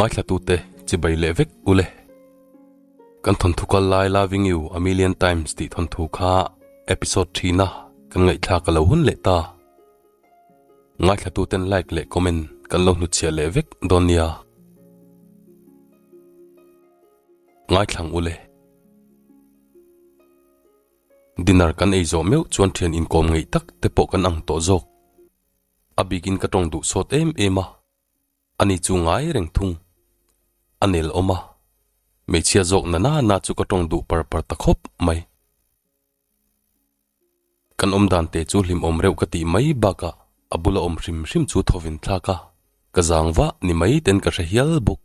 Ngaithlatute chibai leh vek ule. Kan thawnthu kal lai Loving You A Million Times tih thawnthu kha episode thina kan ngaihthlak a lo hun leh ta. Ngaithlatuten like leh comment kan lo hnutchhiah leh vek dawn nia. Ngaithlang ule. Dinner kan ei zawh meuh chuan thian inkawm ngeih tak te pawh kan ang tawh zawk. A bikin ka tawng duh sawt em em a, ani chu ngai reng thung. A nel awm a, hmeichhia zawk na na na chu ka tawng duh par par ta khawp mai. Kan awm dan te chu hlimawm reuh ka tih mai bakah a bula awm hrim hrim chu thawvin thlak a, ka zang vah ni mai ten ka hre hial bawk.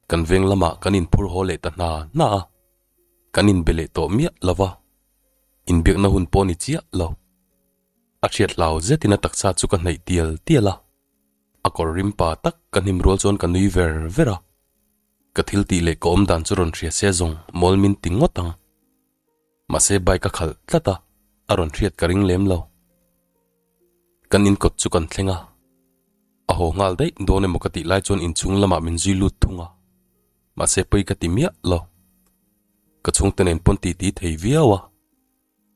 Kan veng lamah kan inphur haw leh ta hna hna a, kan inbe leh tawh miah lo va, inbiakna hun pawh ni chiah lo. A hriat hlau zetin a taksa chu ka hnaih tial tial a, a kawr rim pa tak ka hnim rual chuan ka nui ver ver a, ka thil tih leh ka awm dan chu rawn hria se zawng mawl min ti ngawt ang. Mahse bike a khalh tlat a, a rawn hriat ka ring lem lo. Kan inkawt chu kan thleng a, a haw nghal daih dawn emaw ka tih lai chuan inchhung lamah min zui lut thung a, mahse pawi ka ti miah lo. Ka chhungte nen pawn titi thei viau a,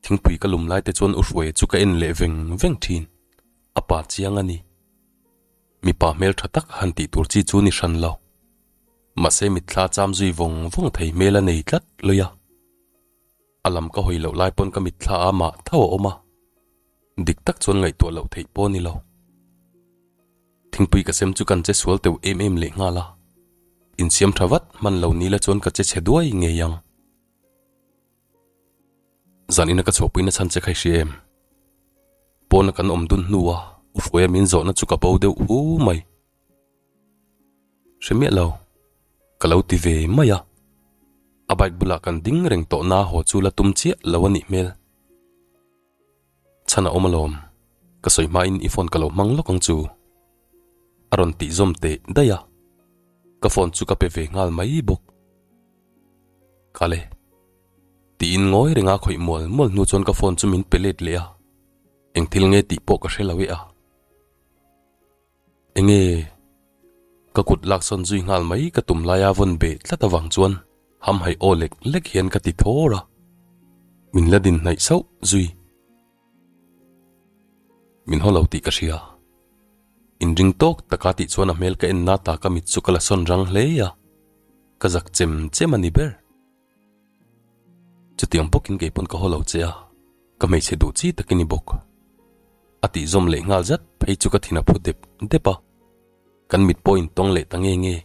thingpui ka lum lai te chuan u Hruaia chu ka en leh veng veng thin, a pa chiang a ni. Mipa hmeltha tak han tih tur chi chu ni hran lo, mahse mitthla cham zui vawng vawng thei hmel a nei tlat lawih a. A lam ka hawi loh lai pawn ka mitthla a mah tho a awm a, dik tak chuan ngaihtuah loh theih pawh a ni lo. Thingpui ka sem chu kan che sual teuh em em leh nghal a, insiam tha vat hman lo ni la chuan ka che chhe duai ngei ang. Zan ina ka chhuahpui na chhan che kha i hria em? Pawna kan awm dun hnua u Hruaia min zawhna chu ka bo deuh hu mai. Hre miah lo, ka lo ti ve mai a. A bike bulah kan ding reng tawh na haw chu la tum chiah lo a nih hmel. Chhan a awm alawm, ka sawi hmain i phone ka lo hmang lawk ang chu. A rawn tih zawm teh daih a, ka phone chu ka pe ve nghal mai bawk. Kale. Tiin ngawi renga khawih mual mual hnu chuan ka phone chu min pe let leh a, eng thil nge tih pawh ka hre lo e a. Enge? Ka kut laksawn zui nghal mai ka tum laia vawn beh tlat avang chuan hamhaih aw lek lek hian ka ti thawr a, min la din hnaih sauh zui. Min haw lo tih ka hria. Inring tawk taka tih chuan a hmel ka en na ta ka mit chu ka la sawn rang hle a, ka zak chem chem a ni ber. Chutiang bawkin kei pawn ka haw lo che a, ka hmeichhe duh chi takin i bawk. A tih zawm leh nghal zat phei chu ka thin a phu dep dep a, kan mit pawh intawng leh ta nge nge.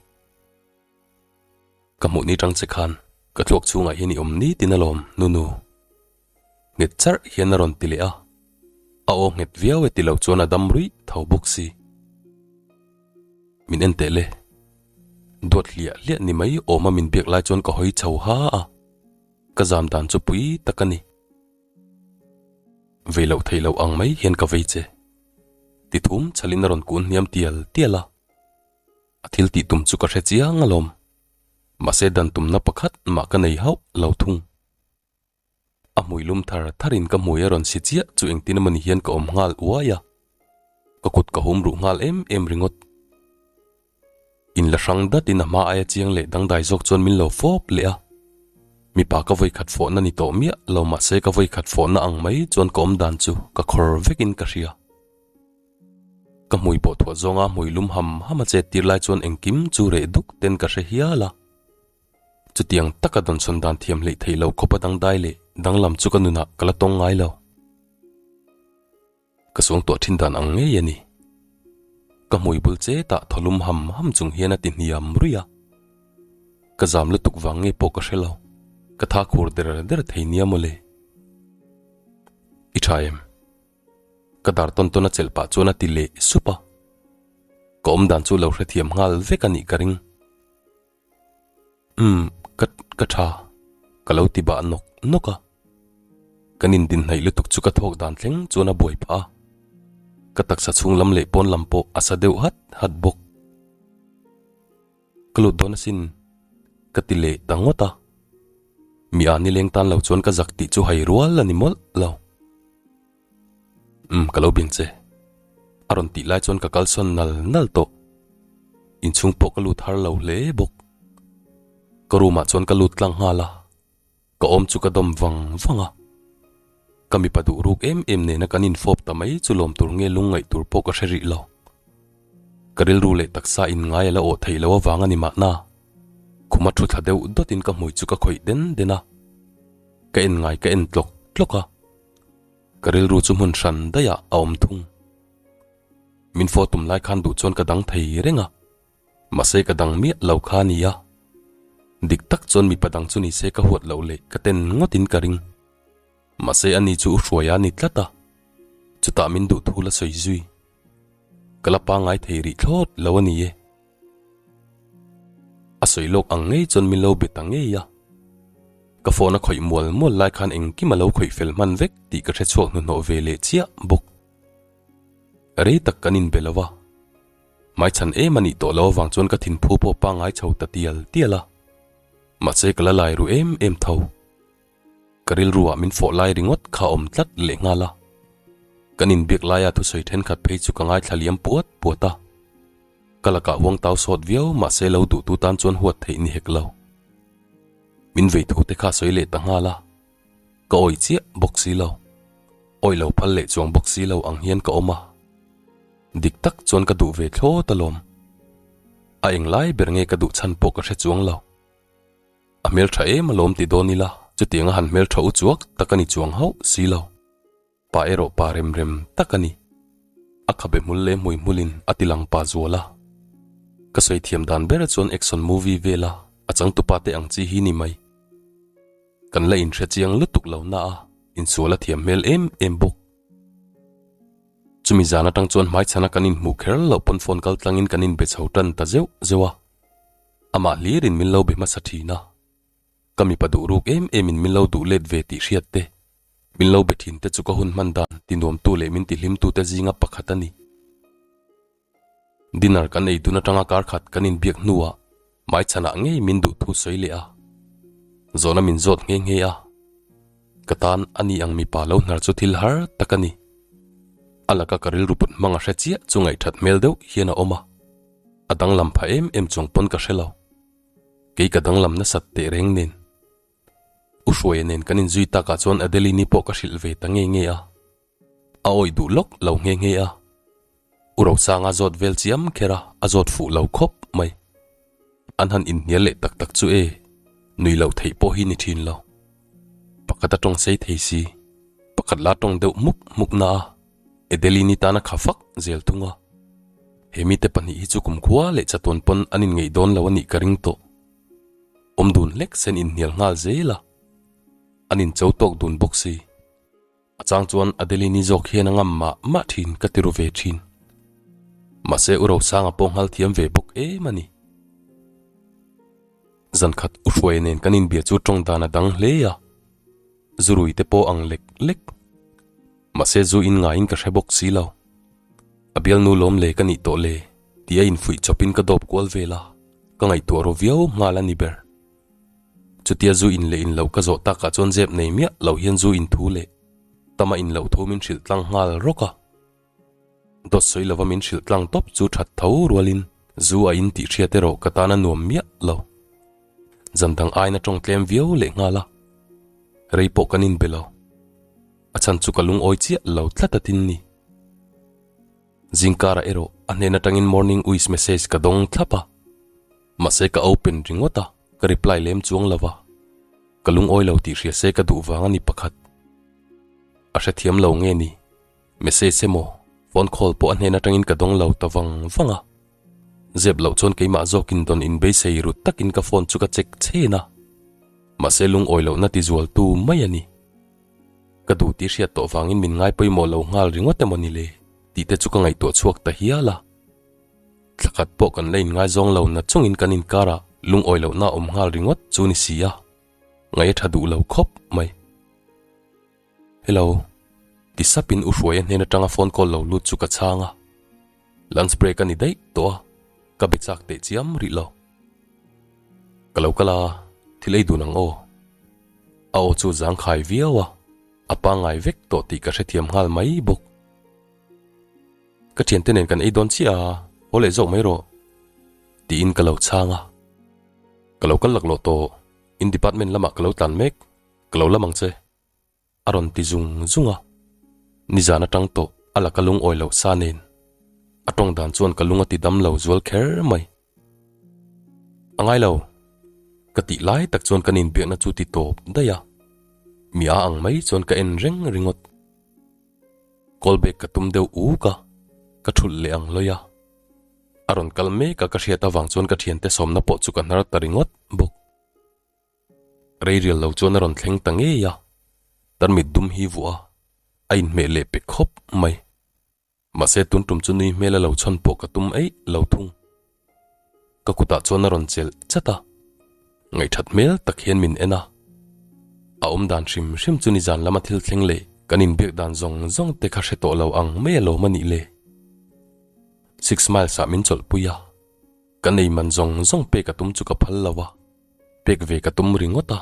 Ka hmuh ni tang che khan ka thluak chhungah hian i awm ni tin alawm Nunu. Nghet charh hian a rawn ti leh a, a aw nghet viau e ti lo chuan a dam ruih tho bawk si. Min en teh le. Duat hliah hliah ni mai awma min biak lai chuan ka hawi chho ha a, ka zam dan chu pui tak a ni. Vei loh theih loh ang mai hian ka vei che. Ti thum chhalin a rawn kun hniam tial tial a. A thil tih tum chu ka hre chiang alawm. Mahse dan tumna pakhat mah ka nei hauh lo thung. A hmui lum thar tharin ka hmui a rawn si chiah chu engtin emawni hian ka awm nghal uai a. Ka kut ka hum ruh nghal em em ringawt. In la hrang datin a hma aia chiang leh dangdai zawk chuan min lo fawp leh a. Mipa ka vawikhat fawhna ni tawh miah lo mahse ka vawikhat fawhna ang mai chuan ka awm dan chu ka khawr vekin ka hria. Ka hmui pawh thuah zawnga hmui lum ham ham a chet tir lai chuan engkim chu reh duk ten ka hre hial a. Chutiang taka dawnsawn dan thiam hleih theih loh khawpa dangdai leh danglam chu ka nunah ka la tawng ngai lo. Ka suangtuah thin dan ang ngei a ni. Ka hmui bul che tah thaw lum ham ham chung hian a ti hniam ruih a. Ka zam lutuk vang nge pawh ka hre lo, ka tha khur der der thei nia mawle. I tha em? Ka dar tawn tawn a chelh pah chuan a ti leh sup a. Ka awm dan chu lo hrethiam nghal vek a nih ka ring. Umm, ka, ka tha, ka lo ti bah nawk nawk a. Kan indinhnaih lutuk chu ka thawk dan thleng chuan a buai phah a. Ka taksa chhung lam leh pawn lam pawh a sa deuh hat hat bawk. Ka lut dawn asin, ka ti leh ta ngawt a. Mi a nileng tan lo chuan ka zak tih chu hai rual a ni mawlh lo. Umm, ka lo bing che. A rawn tih lai chuan ka kalsawn nal nal tawh. Inchhung pawh ka lut har lo hle bawk. Ka room ah chuan ka lut tlang nghal a, ka awm chu ka dawm vang vang a. Ka mipa duh ruk em em nena kan infawp ta mai chu lawm tur nge lung ngaih tur pawh ka hre rih lo. Ka rilru leh taksa in ngai a la awh theih loh avang a ni mahna. Khuma thu thla deuh dawt in ka hmui chu ka khawih den den a. Ka en ngai ka en tlawk tlawk a. Ka rilru chu hmun hran daih ah a awm thung. Min fawh tum lai khan duh chuan ka dang thei reng a, mahse ka dang miah lo kha a ni a. Dik tak chuan mipa dang chu ni se ka huat loh leh ka ten ngawtin ka ring. Mahse ani chu u hruai a ni tlat a, chutah min duh thu la sawi zui. Ka la pangngai thei rih thlawt lo a ni e. A sawi lawk ang ngei chuan min lo be ta ngei a. Ka phone a khawih mual mual lai khan engkim a lo khawih fel hman vek tih ka hre chhuak hnuhnawh ve leh chiah bawk. Rei tak kan inbe lo a, hmaichhan em a nih tawh lo avang chuan ka thinphu pawh pangngai chho ta tial tial a, mahse ka la lai ru em em tho. Ka rilruah min fawh lai ringawt kha awm tlat leh nghal a, kan inbiak laia thusawi thenkhat phei chu ka ngaithla liam puat puat a, ka lakah huang tau sawt viau mahse lo duhtu tan chuan huat theih ni hek lo. Min vei thu te kha sawi leh ta nghal a. Ka awih chiah bawk si lo. Awih lo phal leh chuang bawk si lo ang hian ka awm a. Dik tak chuan ka duh ve thlawt alawm. A englai ber nge ka duh chhan pawh ka hre chuang lo. A hmeltha em alawm ti dawn ila chutianga han hmeltha u chuak tak a ni chuang hauh si lo. Pa erawh pa rem rem tak a ni. A khabe hmul leh hmui hmulin a ti lang pa zual a. Ka sawi thiam dan ber chuan action movie vela a changtupa te ang chi hi ni mai. Kan la inhre chiang lutuk lo na a, insual a thiam hmel em em bawk. Chumi zan atang chuan hmaichhana kan inhmuh kher loh pawn phone kal tlangin kan inbe chho tan ta zeuh zeuh a. Amah hlirin min lo be hmasa thin a. Ka mipa duh ruk em emin min lo duh let ve tih hriat te, min lo be thin te chu ka hun hman dan tinuamtu leh min tihlimtu te zinga pakhat a ni. Dinner kan ei dun atanga kar khat kan inbiak hnuah hmaichhanah ngei min duh thu sawi leh a, zawhna min zawt nghe nghe a. Ka tan a ni ang mipa lo hnar chu thil har tak a ni. A laka ka rilru put hmang a hre chiah chu ngaihthat hmel deuh hian a awm a, a danglam pha em em chuang pawn ka hre lo. Kei ka danglam nasat teh reng nen. U Hruaia nen kan inzui takah chuan Adeline-i pawh ka hrilh ve ta nge nge a. A awih duh lawk lo nghe nghe a. U Rosanga zawt vel chiam kher a, a zawt fuh lo khawp mai. An han inhnial leh tak tak chu e, nui loh theih pawh hi ni thin lo. Pakhat a tawng sei thei si, pakhat la tawng deuh hmuk hmuk na a, Adeline-i tan a kha fak zel thung a. He mite pahnih hi chu kumkhua leh chatuan pawn an inngeih dawn lo a nih ka ring tawh. Awm dun hlek sen inhnial nghal zel a, an incho tawk dun bawk si. A chang chuan Adeline-i zawk hian a ngam mah mah thin ka ti ru ve thin. Mahse U Rosanga pawh nghal thiam ve bawk em a ni. Zankhat U Hruaia nen kan inbia chu tawng dan a dang hle a, zu rui te pawh ang lek lek. Mahse zu in ngaiin ka hre bawk si lo. A bialnu lawm le ka nih tawh le tih a infuih chawpin ka dawp kual vel a, ka ngaihtuah ru viau nghal a ni ber. Chutia zu in leh in lo ka zawh takah chuan zep nei miah lo hian zu in thu leh tama in loh thu min hrilh tlang nghal rawk a. Dawt sawi lova min hrilh tlang tawp chu that tho rualin zu a in tih hriat erawh ka tan a nuam miah lo. Zan dang aiin a tawng tlem viau leh nghal a. Rei pawh kan inbe lo. A chhan chu ka lungawi chiah lo tlat a tin ni. Zingkarah erawh a hnen atangin morning wish message ka dawng thlap a. Mahse ka open ringawt a, ka reply lem chuang lo va. Ka lungawi lo tih hria se ka duh vang a ni pakhat. A hrethiam lo nge ni? Message emaw, phone call pawh a hnen atangin ka dawng lo ta vang vang a. Zep loh chuan keimah zawkin dawn inbeisei rut takin ka phone chu ka check chhen a. Mahse lungawi lohna ti zualtu mai a ni. Ka duh tih hriat tawh vangin min ngai pawimawh lo nghal ringawt emaw ni le tih te chu ka ngaihtuah chhuak ta hial a. Thla khat pawh kan la inngaizawng lo na chungin kan inkarah lungawi lohna a awm nghal ringawt chu ni si a, ngaih a tha duh lo khawp mai. Hello, ti sapin U Hruaia hnen atanga phone call lo lut chu ka chhang a. Lunch break a ni daih tawh a, ka be chak teh chiam rih lo. Ka lo kal a, thil ei dun ang aw. A aw chu zangkhai viau a, a pangngai vek tawh tih ka hrethiam nghal mai bawk. Ka thiante nen kan ei dawn chiah a, haw leh zawk mai rawh. Tiin ka lo chhang a. Ka lo kal laklawh tawh, in department lamah ka lo tlan mek, ka lo lam ang che. A rawn ti zung zung a. Nizan atang tawh a laka lungawi loh sa nen a tawng dan chuan ka lung a ti dam lo zual kher mai. A ngai lo. Ka tih lai tak chuan kan inbiakna chu ti tawp daih a. Mi a ang mai chuan ka en reng ringawt. Call back ka tum deuh uk a, ka thulh leh ang lawi a. A rawn kal mek a ka hriat avang chuan ka thiante sawmna pawh chu ka hnar ta ringawt bawk. Rei rial lo chuan a rawn thleng ta ngei a, tarmit dum hi vuah a, a inhmeh leh pe khawp mai. Mahse tun tum chu nui hmel a lo chhawn pawh ka tum eih lo thung. Ka kutah chuan a rawn chelh chat a, ngaihthat hmel tak hian min en a. A awm dan hrim hrim chu nizan lama thil thleng leh kan inbiak dan zawng zawng te kha hre tawh lo ang mai alawm a nih le. Six Miles ah min chawlhpui a, ka nei man zawng zawng pek a tum chu ka phal lo a, pek ve ka tum ringawt a,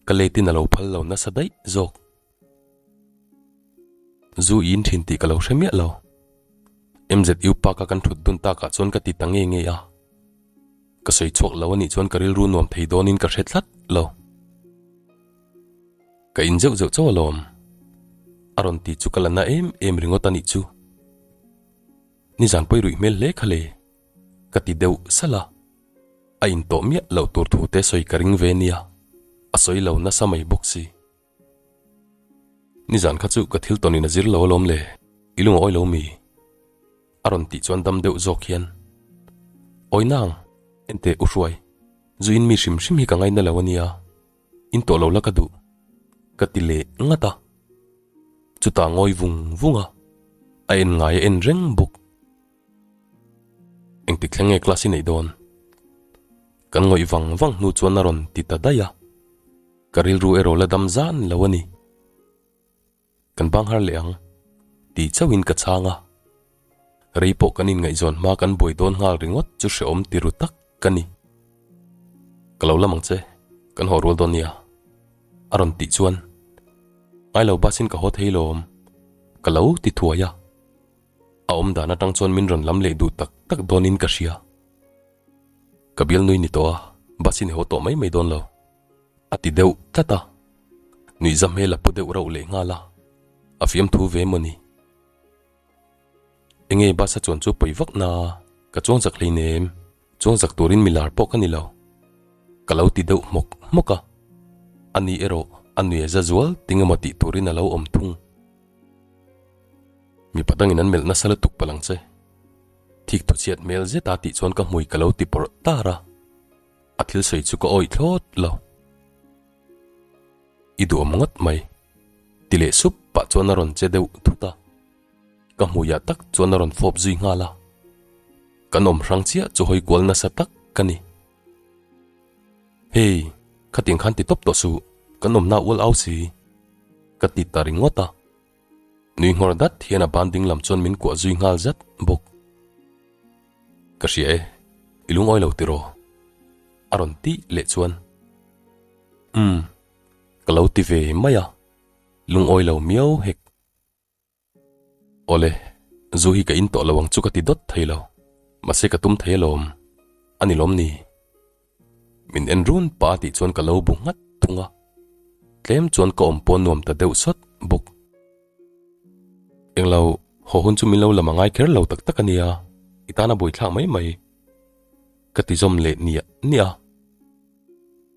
ka let in a lo phal lo nasa daih zawk. Zu in thin tih ka lo hre miah lo. MZU Park a kan thut dun takah chuan ka ti ta nge nge a, ka sawi chhuak lo anih chuan ka rilru nuam thei dawnin ka hre tlat lo. Ka in zeuh zeuh chauh alawm. A rawn ti chu ka la na em em ringawt anih chu. Nizan pawi ruih hmel hle kha le, ka ti deuh salh a. A in tawh miah loh tur thu te sawi ka ring ve nia, a sawi lo nasa mai bawk si. Nizan kha chu ka thil tawn in a zir lo alawm le, i lung a awi lo mi? A rawn tih chuan dam deuh zawk hian, Awi nang, enteh u Hruai, zu in mi hrim hrim hi ka ngaina lo ania, in tawh lo la ka duh, ka ti leh ngat a. Chutah ngawi vung vung a, a en ngai a en reng bawk. Engtik thleng nge class i neih dawn? Kan ngawih vang vang hnu chuan a rawn ti ta daih a, ka rilru erawh la dam zan lo a ni. Kan bang har leh ang, ti chauhin ka chhang a. Rei pawh kan inngaihzawn hma kan buai dawn nghal ringawt chu hrehawm ti ru tak ka ni. Ka lo lam ang che, kan haw rual dawn nia, a rawn tih chuan Ngailo bus in ka haw thei lawm, ka lo ti thuai a. A awm dan atang chuan min rawn lam leh duh tak tak dawnin ka hria. Ka bial nui ni tawh a, bus in i haw tawh mai mai dawn lo. A ti deuh tlat a, nuihza hmel a pu deuh rauh leh nghal a, a fiamthu ve maw ni? Enge bus a chuan chu pawi vak na, ka chuang zak hleinem, chuang zak turin mi lar pawh ka ni lo. Ka lo ti deuh hmawk hmawk a, ani erawh a nuih a za zual ting emaw tih turin a lo awm thung. Mipa dangin an melh nasa lutuk palh ang che. Thik thu chhiat hmel zeta tih chuan ka hmui ka lo ti pawrh tar a. A thil sawi chu ka awih thlawt lo. I duhawm ngawt mai. Ti leh sup pah chuan a rawn che deuh thut a. Ka hmuiah tak chuan a rawn fawp zui nghal a. Kan awm hrang chiah chu hawi kual nasa tak ka ni. Hey, khatin khan ti tawp tawh suh, kan awmna ual au si. Ka ti ta ringawt a. Nui nghawr dat hian a ban ding lam chuan min kuah zui nghal zat bawk. Ka hria e, i lungawi lo tiraw? A rawn tih leh chuan, Umm, ka lo ti ve mai a, lungawi lo miau hek. Awle, zu hi ka in tawh lo ang chu ka ti dawt thei lo, mahse ka tum thei alawm, a ni lawm ni? Min en run pa tih chuan ka lo bu nghat thung a, tlem chuan ka awm pawh nuam ta deuh sawt bawk. Englo, haw hun chu min lo lam a ngai kher lo tak tak a nia, i tan a buaithlak mai mai. Ka ti zawm leh niah niah a,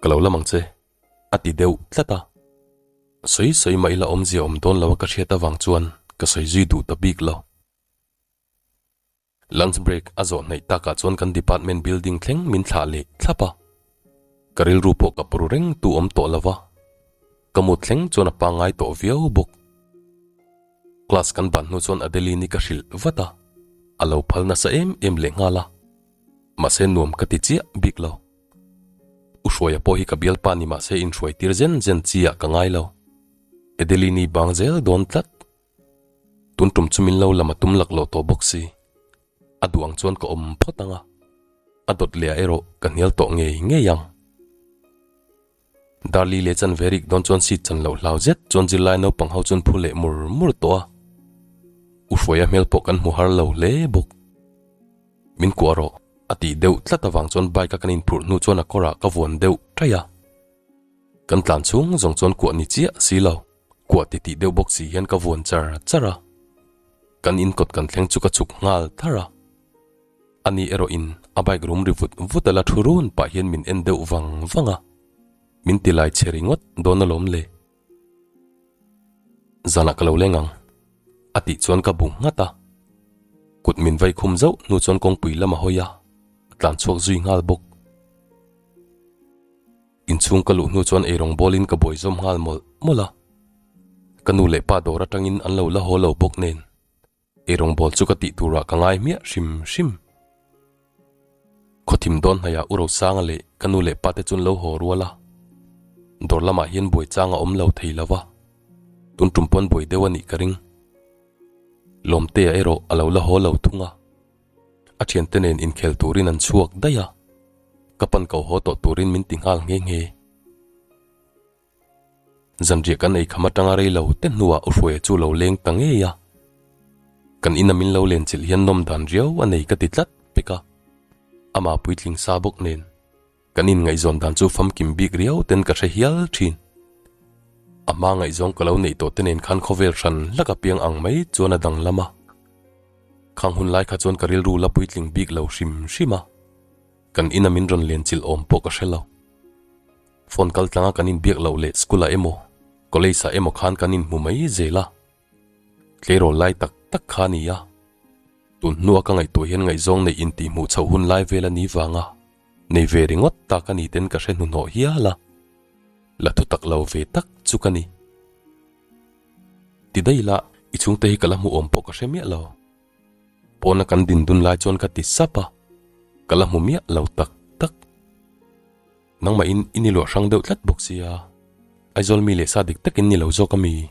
Ka lo lam ang che, a ti deuh tlat a. Sawi sawi mah ila awmzia awm dawn lo a ka hriat avang chuan ka sawi zui duh ta bik lo. Lunch break a zawh hnaih takah chuan kan department building thleng min thlah leh thlap a. Ka rilru pawh ka pawr reng tu awm tawh lo va, ka mut thleng chuan a pangngai tawh viau bawk. Class kan ban hnu chuan Adeline-i ka hrilh vat a, a lo phal nasa em em leh nghal a, mahse nuam ka ti chiah bik lo. U Hruaia pawh hi ka bialpa ni mahse inhruai tir zen zen chi ah ka ngai lo. Adeline-i bang zel dawn tlat. Tun tum chu min lo lam a tum lak loh tawh bawk si. A duh ang chuan ka awm phawt ang a, a dawt leh ah erawh ka hnial tawh ngei ngei ang. Darli leh chan ve rik dawn chuan seat chan loh hlau zet chuan zirlai naupang ho chuan phu leh mur mur tawh a. U Hruaia hmel pawh kan hmu har lo hle bawk. Min kuah rawh. A tih deuh tlat avang chuan bike a kan inphurh hnu chuan a kawrah ka vuan deuh ṭaih a. Kan tlan chhung zawng chuan kuah ni chiah si lo, kuah ti tih deuh bawk si hian ka vuan char char a. Kan inkawt kan thleng chu ka chhuk nghal thar a. Ani erawh in a bike rum ri vut vut a la thu run pah hian min en deuh vang vang a. Min ti lai che ringawt dawn alawm le. Zanah ka lo leng ang, a tih chuan ka bu nghat a. Kut min vai khum zauh hnu chuan kawngpui lam a hawi a, a tlan chhuak zui nghal bawk. Inchhung ka luh hnu chuan eirawng bawlin ka buai zawm nghal mawlh mawlh a. Ka nu leh pa dawr atangin an lo la haw lo bawk nen. Eirawng bawl chu ka tih turah ka ngai hmiah hrim hrim. Khawthim dawn hnaihah U Rosanga leh ka nu leh pa te chu an lo haw rual a. Dawr lamah hian buai chang a awm lo thei lo va, tun tum pawn buai deuh a nih ka ring. Lawmtea erawh a lo la haw lo thung a. A thiante nen inkhel turin an chhuak daih a, ka pan ko haw tawh turin min ti nghal nghe nghe. Zanriah kan ei kham atanga rei lo te hnuah U Hruaia chu lo leng ta ngei a. Kan ina min lo len chilh hian nawm dan riau a nei ka ti tlat pek a. Amah puitling sa bawk nen kan inngaihzawn dan chu famkim bik riau ten ka hre hial thin. A hma ngaihzawng ka lo neih tawh te nen khan khawvel hran hlak a piang ang mai chuan a danglam a. Khang hun lai kha chuan ka rilru la puitling bik lo hrim hrim a. Kan ina min rawn len chilh awm pawh ka hre lo. Phone kal tlanga kan inbiak loh leh school ah emaw, college ah emaw khan kan inhmu mai zel a. Tleirawl lai tak tak kha a ni a. Tun hnua ka ngaihtuah hian ngaihzawng neih intihhmuh chhoh hun lai vel a ni vanga nei ve ringawt tak a ni ten ka hre hnuhnawh hial a. La thu tak lo ve tak chu ka ni. Ti daih la, i chhungte hi ka la hmu awm pawh ka hre miah lo. Pawna kan din dun lai chuan ka ti sap a, ka la hmu miah lo tak tak. Nangmahin i ni luah hrang deuh tlat bawk sia, Aizawl mi leh sa dik takin ni lo zawk a mi?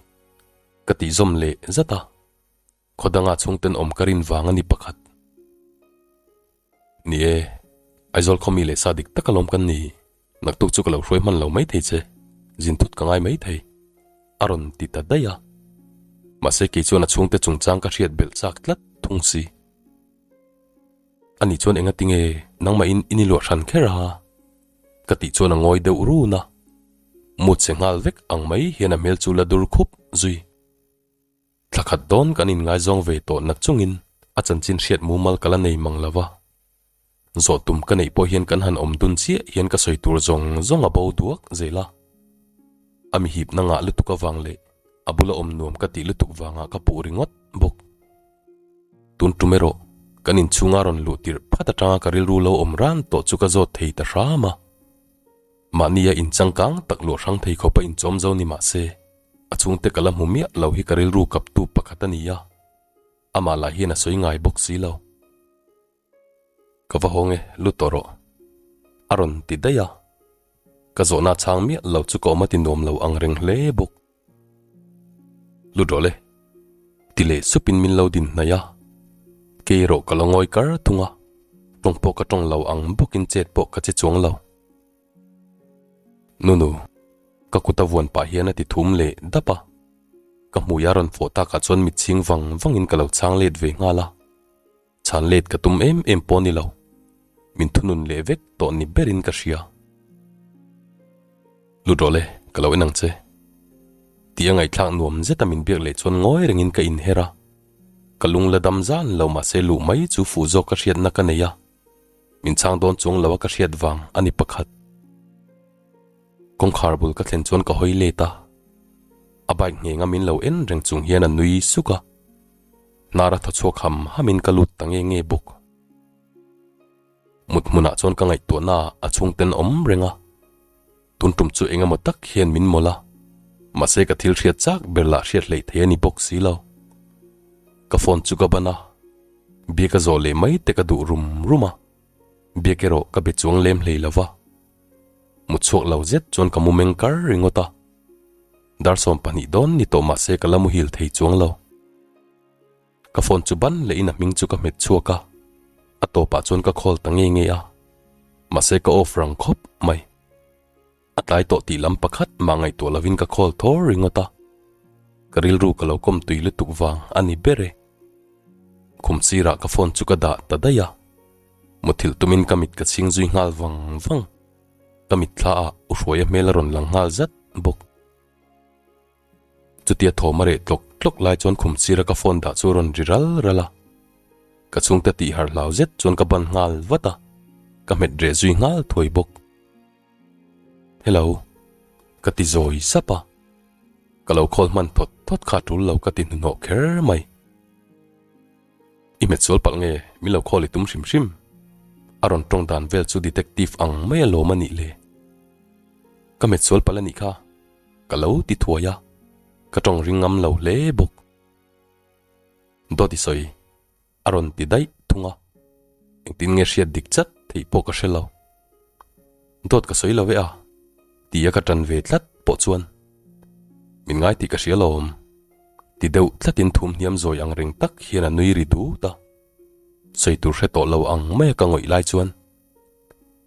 Ka tih zawm leh zat a, khaw dangah chhungten awm ka rin vang a ni pakhat. Ni e, Aizawl khaw mi leh sa dik tak alawm kan ni, naktuk chu ka lo hruai hman lo maithei che, zin thut ka ngai maithei, a rawn ti ta daih a. Mahse kei chuan a chhungte chungchang ka hriat belh chak tlat thung si. Ani chuan enga tinge nangmahin i ni luah hran kher a? Ka tih chuan a ngawi deuh run a, mut che nghal vek ang mai hian a hmel chu la dur khup zui. Thla khat dawn kan inngaizawng ve tawh nak chungin a chanchin hriat mumal ka la nei mang lo va. Zawh tum ka neih pawh hian kan han awm dun chiah hian ka sawi tur zawng zawng a bo duak zel a. A mi hipna ngah lutuk avang leh a bula awm nuam ka tih lutuk vangah ka puh ringawt bawk. Tun tum erawh kan inchhunga rawn luh tirh phat atanga ka rilru lo awm ran tawh chu ka zawt thei ta hram a. Mahnia inchangkang tak luah hrang thei khawpa inchawm zo ni mah se, a chhungte ka la hmu miah lo hi ka rilru kaptu pakhat a ni a, amah lah hian a sawi ngai bawk si lo. Ka va hawng e, lut tawh rawh. A rawn ti daih a. Ka zawhna chhang miah lo chu ka awm a ti nuam lo ang reng hle bawk. Lut rawh le. Ti leh supin min lo din hnaih a. Kei erawh ka lo ngawi kar thung a, tawng pawh ka tawng lo ang bawkin chet pawh ka che chuang lo. Nunu, ka kut a vuan pah hian a ti thum leh dap a. Ka hmui a rawn fawh takah chuan mit chhing vang vangin ka lo chhang let ve nghal a. Chhan let ka tum em em pawh ni lo, min thunun leh vek tawh ni berin ka hria. Lut rawh le, ka lo en ang che. Tih a ngaihthlak nuam zeta min biak leh chuan ngawi rengin ka inher a. Ka lung la dam zan lo mahse luh mai chu fuh zawk ka hriatna ka nei a, min chhang dawn chuang lo a ka hriat vang a ni pakhat. Kawngkhar bul ka thlen chuan ka hawi let a, a bike nghenga min lo en reng chung hian a nui suk a. Hnar a thaw chhuak ham hamin ka lut ta nge nge bawk. Mut hmunah chuan ka ngaihtuahna a chhungten awm reng a, tun tum chu eng emaw tak hian min mawlh a, mahse ka thil hriat chak ber lah hriat hleih thei a ni bawk si lo. Ka phone chu ka ban a, biak a zawh leh mai te ka duh rum rum a, biak erawh ka be chuang lem hlei lo va. Mut chhuak lo zet chuan ka mu meng kar ringawt a, Dar 12 dawn ni tawh mahse ka la muhil thei chuang lo. Ka phone chu ban leh in a hming chu ka hmet chhuak a, a tawpah chuan ka call ta nge nge a, mahse ka off rang khawp mai. A tlai tawh tih lam pakhat mah ngaihtuah lovin ka call thawr ringawt a, ka rilru ka lo kawm tui lutuk vang a ni ber e. Khum sirah ka phone chu ka dah ta daih a. Muthilh tumin ka mit ka chhing zui nghal vang vang. Ka mitthla ah U Hruaia hmel a rawn lang nghal zat bawk. Chutia thawm a reh tlawk tlawk lai chuan khum sira ka phone dah chu a rawn ri ral ral a. Ka chhungte tih harh hlau zet chuan ka ban nghal vat a, ka hmet reh zui nghal thuai bawk. Hello. Ka ti zawi sap a. Ka lo call hman thawt thawt kha tul lo ka ti hnuhnawh kher mai. I hmet sual palh nge min lo call i tum hrim hrim? A rawn tawng dan vel chu detective ang mai a lawm a nih le. Ka hmet sual palh a nih kha. Ka lo ti thuai a, ka tawng ring ngam lo hle bawk. Dawt i sawi a rawn ti daih thung a, engtin nge hriat dik chat theih pawh ka hre lo. Dawt ka sawi lo e a, tia ka tan ve tlat pawh chuan min ngai tih ka hria lawm. Ti deuh tlatin thum hniam zawi ang reng tak hian a nui ri dut a, sawi tur hre tawh lo ang maia ka ngawih lai chuan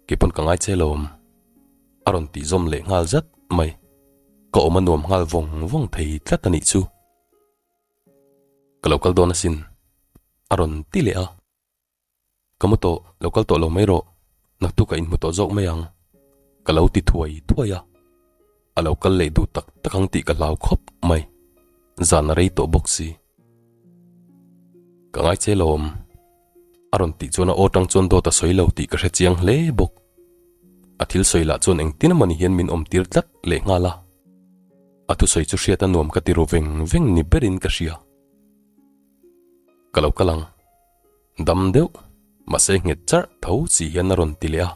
keipawn ka ngai che lawm. A rawn tih zawm leh nghal zat mai. Ka awm a nuam nghal vawng vawng thei tlat a nih chu. Ka lo kal dawn asin. A rawn ti leh a. Ka mu tawh, lo kal tawh lo mai rawh. Naktuk a inhmu tawh zawk mai ang. Ka lo ti thuai thuai a. A lo kal leh duh tak tak ang tih ka hlau khawp mai. Zan a rei tawh bawk si. Ka ngai che lawm. A rawn tih chuan a aw tang chuan dawt a sawi lo tih ka hre chiang hle bawk. A thil sawi lah chuan engtin emawni hian min awm tir tlat leh nghal a. A thusawi chu hriat a nuam ka ti ru veng veng ni berin ka hria. Ka lo kal ang. Dam deuh, mahse nghet charh tho si hian a rawn ti leh a.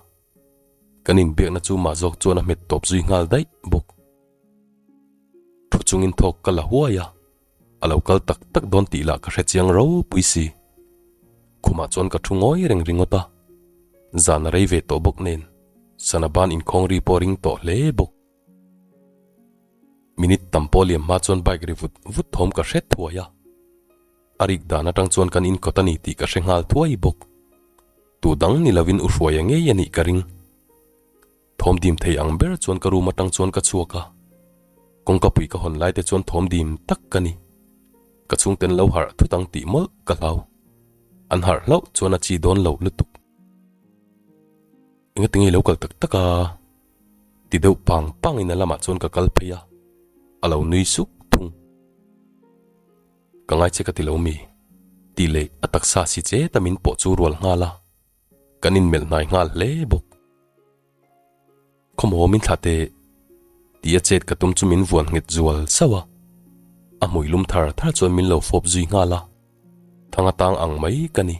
Kan inbiakna chu mah zawk chuan a hmet tawp zui nghal daih bawk. Thu chungin thawk ka la huai a. A lo kal tak tak dawn tih lah ka hre chiang ropui si. Khumah chuan ka thu ngawi reng ringawt a, zan a rei ve tawh bawk nen sana ban inkhawng ri pawh ring tawh hle bawk. Minute tam pawh liam hma chuan bike ri vut vut thawm ka hre thuai a, a rik dan atang chuan kan inkawt a ni tih ka hre nghal thuai bawk. Tu dang ni lovin u hruaia ngei a nih ka ring. Thawm dim thei ang ber chuan ka room atang chuan ka chhuak a, kawngka pui ka hawn lai te chuan thawm dim tak ka ni. Ka chhungten lo harh thut ang tih mawlh ka hlau. An harh hlauh chuan a chi dawn loh lutuk. Engati nge i lo kal tak tak a? Ti deuh pang pang in a lamah chuan ka kal phei a, a lo nui suk thung. Ka ngai che ka ti lo mi? Tih leh a taksa si chet a min pawh chu rual nghal a. Kan inmelh hnai nghal hle bawk. Khawmaw min thlah teh tih a chet ka tum chu min vuan nghet zual sauh a, a hmui lum thar thar chuan min lo fawp zui nghal a, thang atang ang mai ka ni.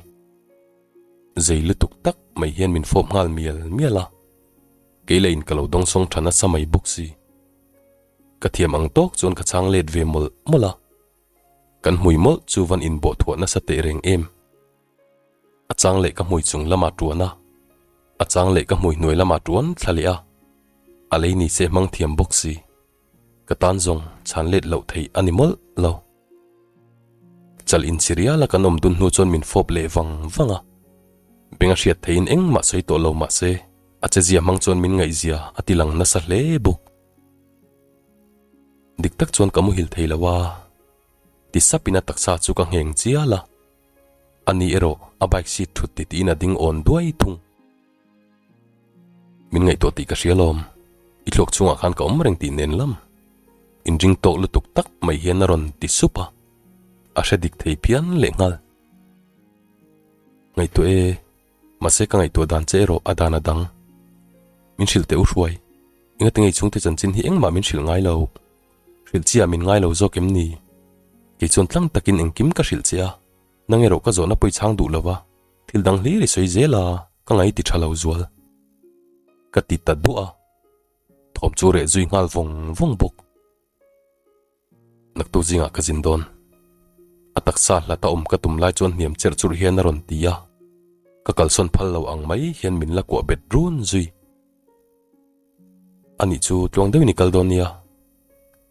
Zei lutuk tak mai hian min fawp nghal mial mial a, kei lah in ka lo dawngsawng tha nasa mai bawk si. Ka thiam ang tawk chuan ka chhang let ve mawlh mawlh a, kan hmui mawlh chu van inbawh thuah nasa teh reng em. A chang leh ka hmui chung lamah tuan a, a chang leh ka hmui hnuai lamah tuan thla leh a, a lei ni se hmang thiam bawk si. Ka tan zawng chhan let loh theih a ni mawlh lo. Chal inchhi rial a kan awm dun hnu chuan min fawp leh vang vang a, beng a hriat theihin engmah sawi tawh lo mah se a chezia hmang chuan min ngaihzia a ti lang nasa hle bawk. Dik tak chuan ka muhil thei lo a, ti sapin a taksa chu ka ngheng chial a. Ani erawh a bike seat thut ti tiin a ding awn duai thung. Min ngaihtuah tih ka hria lawm, i thluak chhungah khan ka awm reng tih nen lam. Inring tawk lutuk tak mai hian a rawn ti sup a, a hre dik thei phian leh nghal. Ngaihtuah e, mahse ka ngaihtuah dan che erawh a dan a dang. Min hrilh teh u hruai, engati ngei chhungte chanchin hi engmah min hrilh ngai lo. Hrilh chiah min ngai lo zawk em ni? Kei chuan tlang takin engkim ka hrilh che a, nang erawh ka zawhna pawh i chhang duh lo va, thil dang hlir i sawi zel a, ka ngaih ti tha lo zual. Ka ti ta duah a, thawm chu reh zui nghal vawng vawng bawk. Naktuk zingah ka zin dawn. A taksa hlat a awm ka tum lai chuan hniam cherh churh hian a rawn ti a, ka kalsawn phal lo ang mai hian min la kuah bet run zui. Anih chu tluang deuhin i kal dawn nia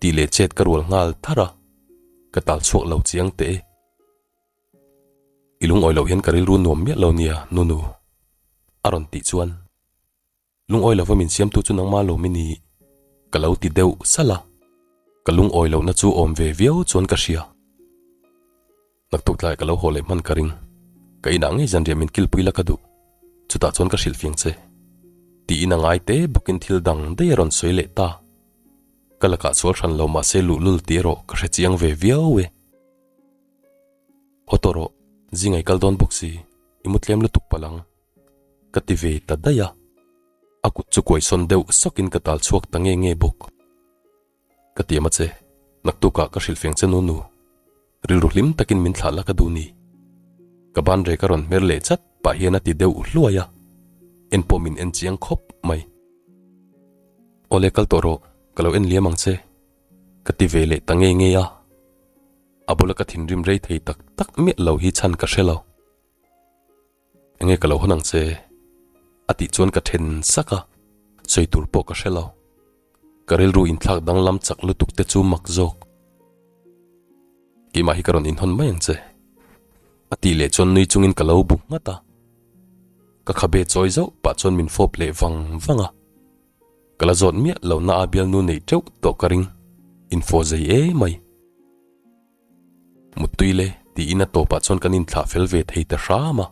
tih leh chet ka rual nghal thar a, ka tal chhuak lo chiang teh e. I lungawi loh hian ka rilru nuam miah lo nia Nunu a rawn tih chuan lungawi lova min siamtu chu nangmah lo mi ni ka lo ti deuh salh a, ka lungawi lohna chu awm ve viau chuan ka hria. Naktuk tlai ka lo haw leh hman ka ring. Ka inah ngei zanriah min kilpui la ka duh. Chutah chuan ka hrilh fiang che. Tiin a ngai te bawkin thil dang daih a rawn sawi leh ta. Ka lakah sual hran lo mahse luhlul tih erawh ka hre chiang ve viau e. Haw tawh rawh, zingai kal dawn bawk si, i mu tlem lutuk palh ang. Ka ti ve ta daih a. A kut chu kuaisawn deuh sawkin ka tal chhuak ta nge nge bawk. Ka ti em a che, naktukah ka hrilh feng che nu nu. Rilru hlim takin min thlah la ka duh ni. Ka ban rek a rawn hmer leh chat pah hian a ti deuh hluai a, en pawh min en chiang khawp mai. Awle kal tawh rawh, ka lo en liam ang che. Ka ti ve leh ta nge nge a. A bula ka thinrim rei thei tak tak miah lo hi chhan ka hre lo. Enge ka lo hawn ang che? A tih chuan ka then sak a, sawi tur pawh ka hre lo. Ka rilru inthlak danglam chak lutuk te chu mak zawk. Keimah hi ka rawn inhawn mai ang che. A tih leh chuan nui chungin ka lo bu nghat a. Ka khabe chawi zauh pah chuan min fawp leh vang vang a. Ka la zawt miah lo na a bialnu neih teuh tawh ka ring. Info zei emai. Muttui le tiin a tawpah chuan kan inthlah fel ve thei ta hram a.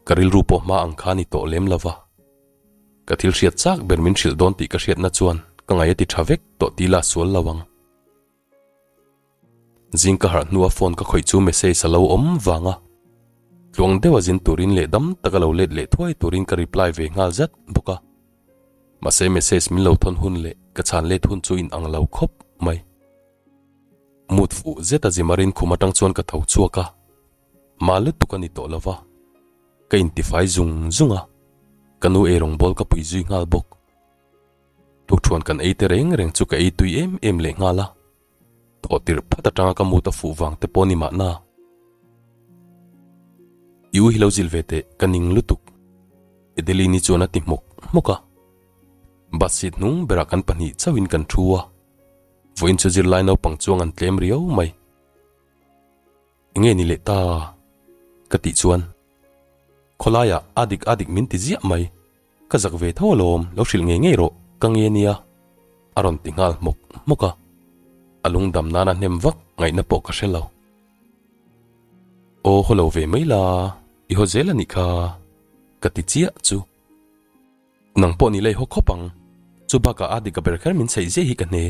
Ka rilru pawh hma ang kha a ni tawh lem lo va. Ka thil hriat chak ber min hrilh dawn tih ka hriatna chuan ka ngaih a ti tha vek tawh tih la sual lo ang. Zing ka harh hnua phone ka khawih chu message a lo awm vang a. Tluang deuha zin turin leh dam taka lo let leh thuai turin ka reply ve nghal zat bawk a. Mahse message min lo thawn hun leh ka chhan let hun chu inang lo khawp mai. Mut fuh zet a zimarin khum atang chuan ka tho chhuak a, mah lutuk a ni tawh lo va, ka intifai zung zung a, ka nu eirawng bawl ka pui zui nghal bawk. Tukthuan kan ei te reng reng chu ka ei tui em em leh nghal a, thawh tirh phat atanga ka mut a fuh vang te pawh ni mahna. I u hi lo zil ve teh, ka ning lutuk. Adeline-i chuan a ti hmawk hmawk a, bus seat hnung berah kan pahnih chauhin kan thu a. Vawiin chu zirlai naupang chuang an tlem riau mai. Enge ni leh ta? Ka tih chuan khawlaiah a dik a dik min ti ziah mai. Ka zak ve tho alawm, lo hrilh ngei ngei rawh, ka nge nia. A rawn ti nghal hmawk hmawk a. A lungdam nana hnem vak ngaihna pawh ka hre lo. Aw haw lo ve mai la, i haw zel a nih kha, ka ti chiah chu. Nang pawh ni lei haw khawp ang. Chu bakah a dik a ber kher min chheih ziah hi ka hne.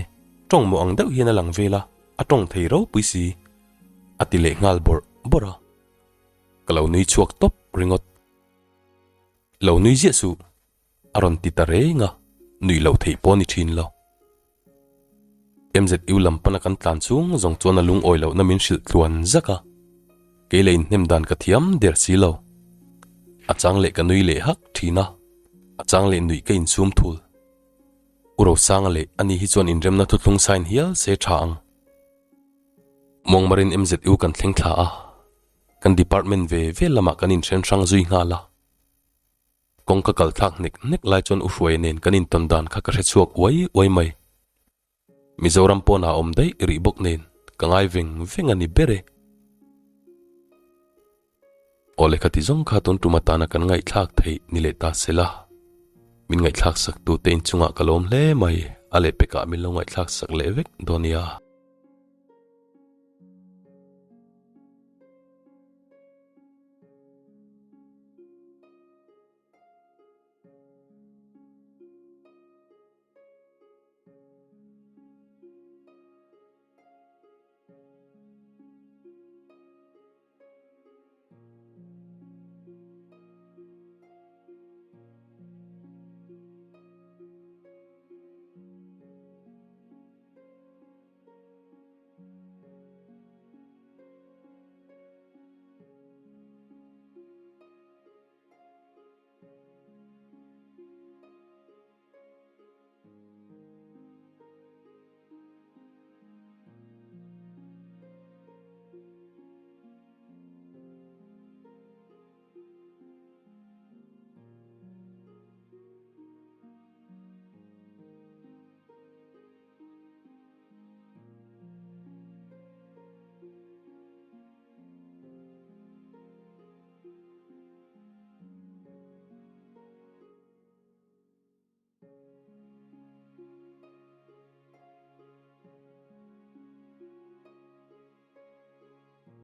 Tawng maw ang deuh hian a lang vel a, a tawng thei ropui si. A ti leh nghal bawrh bawrh a. Ka lo nui chhuak tawp ringawt. Lo nui ziah suh. A rawn ti ta reng a, nuih loh theih pawh a ni thin lo. MZU lam pana kan tlan chung zawng chuan a lungawi lohna min hrilh tluan zak a, kei leh inhnem dan ka thiam der si lo. A chang leh ka nui leh hak thin a, a chang leh nuih ka insum thul. U Rosanga leh ani hi chuan inremna thuthlung sign hial se tha ang. Muangmarin MZU kan thleng thla a, kan department ve ve lamah kan inhren hrang zui nghal a. Kawngka kal thlak hnek hnek lai chuan U Hruaia nen kan intawn dan kha ka hre chhuak uai uai mai. Mizoram pawnah a awm daih rih bawk nen ka ngai veng veng a ni ber e. Aw lehkha ti zawng kha tun tum atana kan ngaihthlak theih ni leh ta se la. Min ngaihthlak sak tute inchungah ka lawm hle mai, a lehpekah min lo ngaihthlak sak leh vek dawn nia.